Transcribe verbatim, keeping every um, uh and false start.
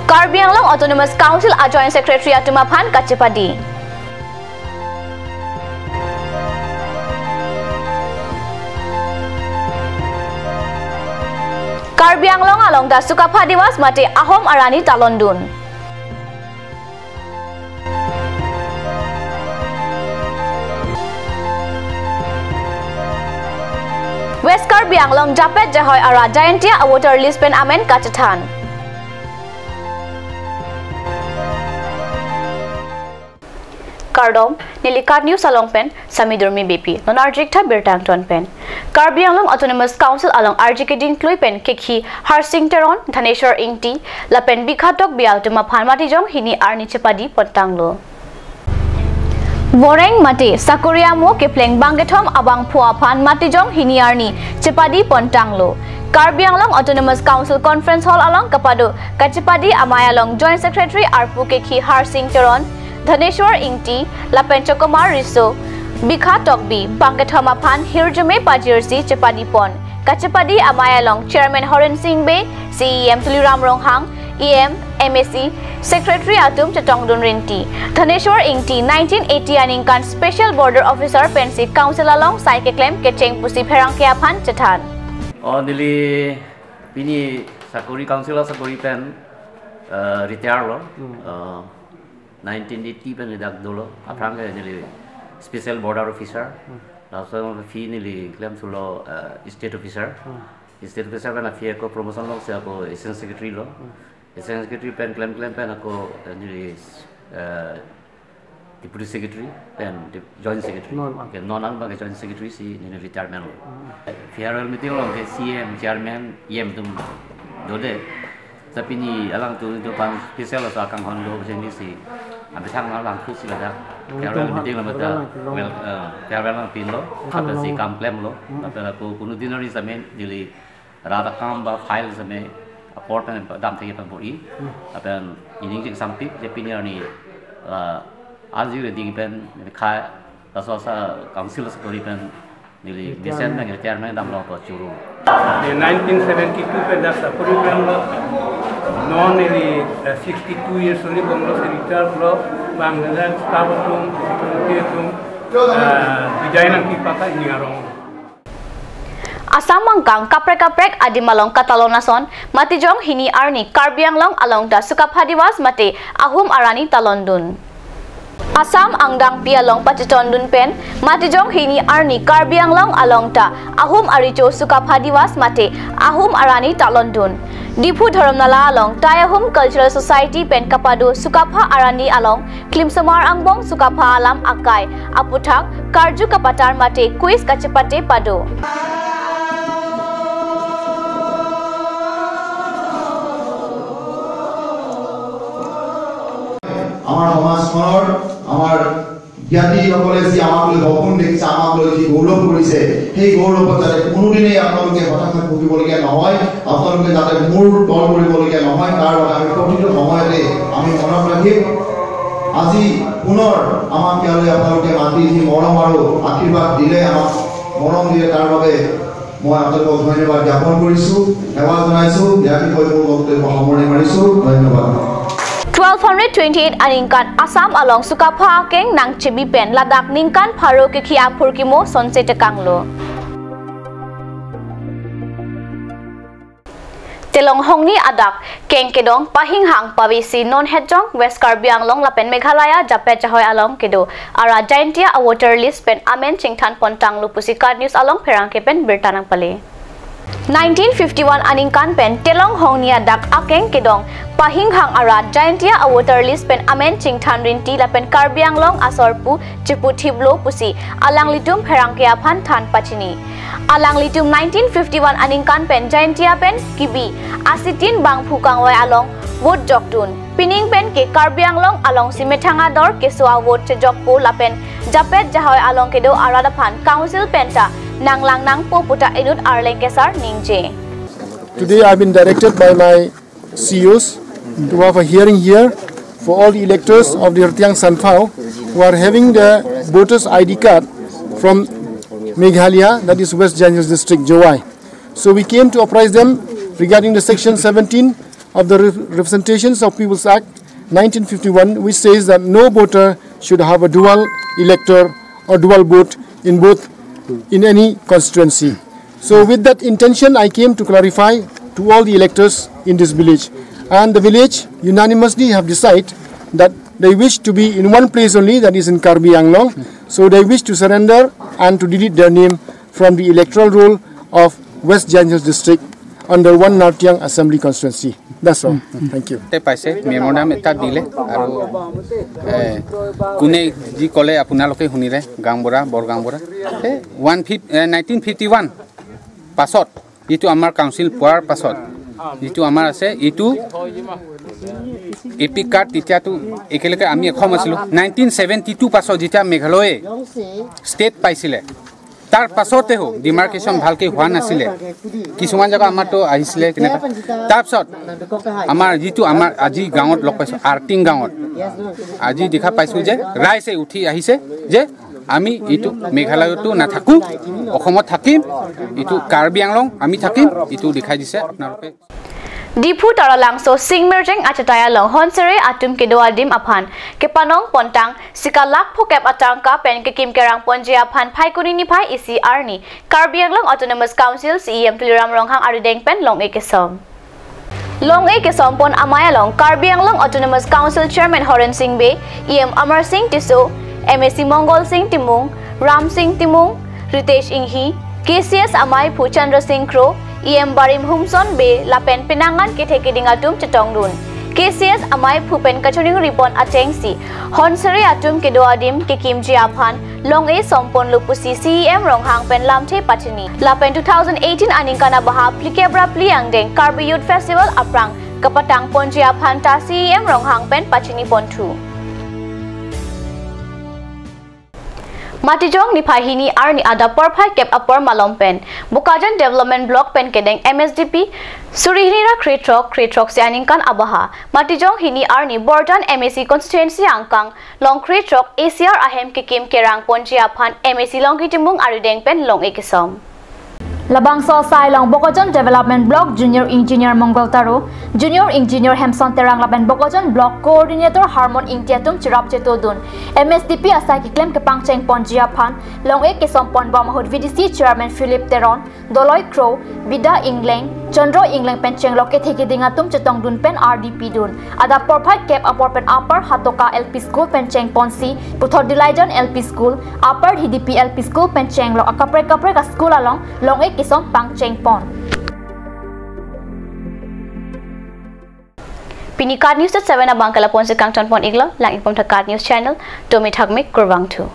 Karbi Anglong Autonomous Council a Joint Secretary atum aphan kachepadi. Karbi Anglong along ta Sukapha Diwas mate Ahom arani talondun. West Karbi Anglong japet jahoi arat Jaintia a voter list pen amen kachethan. Kardom, neli KAT News along pen Sami Durmi Beypi. Non arjik tha birta angton pen. Karbi Anglong Autonomous Council along arjik keding klui pen kekhi Harsing Teron, Dhaneshwar Ingti, lapen Bikha Tokbi atum aphan matijong hini arni chepadi pontanglo. Voreng mate sakori amo kepleng bangkethom abangphu aphan matijong hini arni chepadi pontanglo. Karbi Anglong Autonomous Council Conference Hall along kapado kachepadi amei along Joint Secretary arpu kekhi Harsing Teron, Dhaneshwar Ingti, lapen Chokomar Riso, Bikha Tokbi, bangkethom aphan hirjume pajirsi chepadi pon. Kachepadi amei along Chairman Horen Sing Bey, CEM Tuliram Ronghang, EM, MAC, Secretary atum chetongdun rinti. Dhaneshwar Ingti nineteen eighty aningkan Special Border Officer pensi Council along sai keklem kecheng pusi pherangke aphan chethan. O neli pini sakori, council sakori pen, eh, retire lo. Hmm. Eh, nineteen eighty pen ladak dolo. Aphrang ke neli Special Border Officer. Hmm. Laso aphi neli klemsulo, eh, State Officer. Hmm. State Officer pen aphi ako promotion longsi ako Assistant Secretary lo. Hmm. Assistant Secretary pen klem klem pen ako, eh, neli, eh, Deputy Secretary pen Dep-, Joint Secretary. Non, ah. Ke non abang ke Joint Secretary si neli retirement lo. Hmm. Farewell meeting along ke CEM, Chairman, EM atum dode. Tapi neli alangtum, tum aphan special aso akanghon do, jeng neli si amethang alangtum si ladak. Hmm, farewell tum meeting aphan lo mata, farewell nangpinlo. Well, eh, farewell nangpinlo. Hmm. Lapen si kam klemlo. Hmm. Lapen ako kuno dinner ni same neli rat akam ba file same apor pen dam thek pen bor-i. Hmm. Lapen ining chingsampik je pini arni, eh, arju reading pen khai laso asa council sakori pen neli retirement, mesen pen retirement damlo ko churu. Di nineteen seventy-two pen dak sakori pen lo. Non neli, eh, sixty-two years only bomlo, se retire lo, bang nela staff atum, security atum, eh, bidai nangkepaka hini arong. Assam angkang kaprek kaprek adim along katalon ason matijong hini arni Karbi Anglong along ta Sukapha Diwas mate Ahom arani talondun. Assam angdengpi along pachetondun pen matijong hini arni Karbi Anglong along ta Ahom arecho Sukapha Diwas mate Ahom arani talondun. Diphu Dhorom Nala along Tai Ahom Cultural Society pen kapado Sukapha arani along klimsomar angbong Sukapha alam akai aputhak karju kapatar mate quiz kachepate pado. আমাৰ সমাজখনৰ, আমাৰ জ্ঞাতিসকলে যি আমাক লৈ সপোন দেখিছে, আমাক লৈ যি গৌৰৱ কৰিছে, সেই গৌৰৱত যাতে কোনোদিনেই আপোনালোকে হতাশাত ভুগিবলগীয়া নহয়, আপোনালোকে যাতে মূৰ তল কৰিবলগীয়া নহয়, তাৰ বাবে আমি প্ৰতিটো সময়তে আমি মনত ৰাখিম। আজি পুনৰ আমাক ইয়ালৈ আপোনালোকে মাতি যি মৰম আৰু আশীৰ্বাদ দিলে, আমাক মৰম দিলে, তাৰ বাবে মই আপোনালোকক ধন্যবাদ জ্ঞাপন কৰিছো, সেৱা জনাইছো। ইয়াকে কৈ মোৰ বক্তব্য সামৰণি মাৰিছো। ধন্যবাদ। Twelve hundred twenty-eight aningkan Assam along Sukapha akeng nangchebi pen ladak ningkan pharo kekhi aphurkimo sonse tekanglo. Telong hongni adak keng kedong pahinghang pavesi non hetjong West Karbi Anglong lapen Meghalaya japet jahoi along kedo arat Jaintia a voter list pen amen chingthan pontanglo pusi KAT News along pherangke pen birta nangpale. Nineteen fifty-one aningkan pen telong hongni adak akeng kedong pahinghang arat Jaintia a voter list pen amen chingthan rinti lapen Karbi Anglong asor pu chiputhiplo pusi alanglitum pherangke aphan than pachini. Alanglitum nineteen fifty-one aningkan pen Jaintia pen kibi asitin bangphu kangvai along vote jokdun. Pining pen ke Karbi Anglong alongsi methang ador keso a vote chejokpo lapen japet jahoi along kedo arat aphan council penta nanglang nangpo puta inut arleng kesar ningje. Today I've been directed by my C E Os to have a hearing here for all the electors of the Rtiang Sanphau who are having the voters I D card from Meghalaya, that is West Jaintia District, Jowai. So we came to apprise them regarding the section seventeen of the Re- Representations of People's Act nineteen fifty-one, which says that no voter should have a dual elector or dual vote in both in any constituency. So with that intention, I came to clarify to all the electors in this village. And the village unanimously have decided that they wish to be in one place only, that is in Karbi Anglong. So they wish to surrender and to delete their name from the electoral roll of West Jaintia District under one Nartiang Assembly Constituency. That's all. Thank you. তে পাইছে, মেমৰেণ্ডাম এটা দিলে আৰু, এ, কোনে যি ক'লে আপোনালোকে শুনিলে, গাঁওবুঢ়া, বৰগাঁওবুঢ়া। এ, ওৱান ফিফ-, এ, নাইনটিন ফিফটি ওৱান পাছত, যিটো আমাৰ কাউন্সিল পোৱাৰ পাছত, যিটো আমাৰ আছে, এইটো এ পি কাৰ্ড তেতিয়াতো একেলগে আমি অসম আছিলোঁ। নাইনটিন ছেভেণ্টি টু পাছত যেতিয়া মেঘালয়ে ষ্টেট পাইছিলে, তাৰ পাছতে হওক, ডিমাৰ্কেশ্যন ভালকে হোৱা নাছিলে। কিছুমান জেগা আমাৰতো আহিছিলে কেনেকুৱা। তাৰপিছত আমাৰ যিটো আমাৰ আজি গাঁৱত লগ পাইছোঁ, আৰ্টিং গাঁৱত, আজি দেখা পাইছোঁ যে ৰাইজে উঠি আহিছে যে আমি এইটো মেঘালয়তো নাথাকোঁ, অসমত থাকিম, এইটো কাৰ্বি আংলং আমি থাকিম, এইটো দেখাই দিছে আপোনালোকে। Diphu Taralangso Singmirjeng achatai along Honsere atum kedo adim aphan kepanong pontang sika lakh phokep atangka pen kekim kerang ponji aphan Phaikuni niphai isi arni Karbi Anglong Autonomous Council C E M Tuliram Ronghang arideng pen long-e kesom. Long-e kesom pon amei along Karbi Anglong Autonomous Council Chairman Horen Sing Bey, E M Amar Sing Tisso, M A C Mongol Sing Timung, Ram Sing Timung, Ritesh Enghi, K C S amaiphu Chandra Sing Kro, E M Barim Humson Bey lapen penang an kethe keding atum chetongdun. K C S amaiphu pen kachoningri pon achengsi Honsere atum kedo adim kekimji aphan long-e som ponlo pusi C E M Ronghang pen lamthe pachini. Lapen two thousand eighteen aningkan abaha phlikep ra phli angdeng Karbi Youth Festival aphrang kapatang ponji aphan ta C E M Ronghang pen pachini ponthu. Matijong niphai hini arni adap porphai kep apor malom pen Bokajan Development Block pen kedeng M S D P suri hini ra krethrok, krethrok si aningkan abaha Matijong hini arni Borjan M A C constituency angkang long krethrok A C R ahem kekim kerang ponji aphan M A C Longki Timung arideng pen long-e kesom. Labangso asai along Bokajan Development Block Junior Engineer Mongol Taro, Junior Engineer Hemson Terang lapen Bokajan Block Coordinator Harmon Ingti atum cherap chetodun M S D P asai keklem kepangcheng ponji aphan long-e kesom pon bom ahut V D C Chairman Philip Teron, Doloi Kro, Bida Engleng, Chandro Engleng pen chenglok kethe keding atum chetongdun pen R D P dun. Adap porphai kep apor pen Upper Hatoka L P School pen cheng ponsi puthot Dilaijan L P School, Upper Hidipi L P School pen chenglok akaprek kaprek a-school along long-e kesom pangcheng pon. Pini KAT News at seven abang ke lapu-an si kangton pon iklo, lang-ik pon tha KAT News channel, domi thakmi kurvangthu.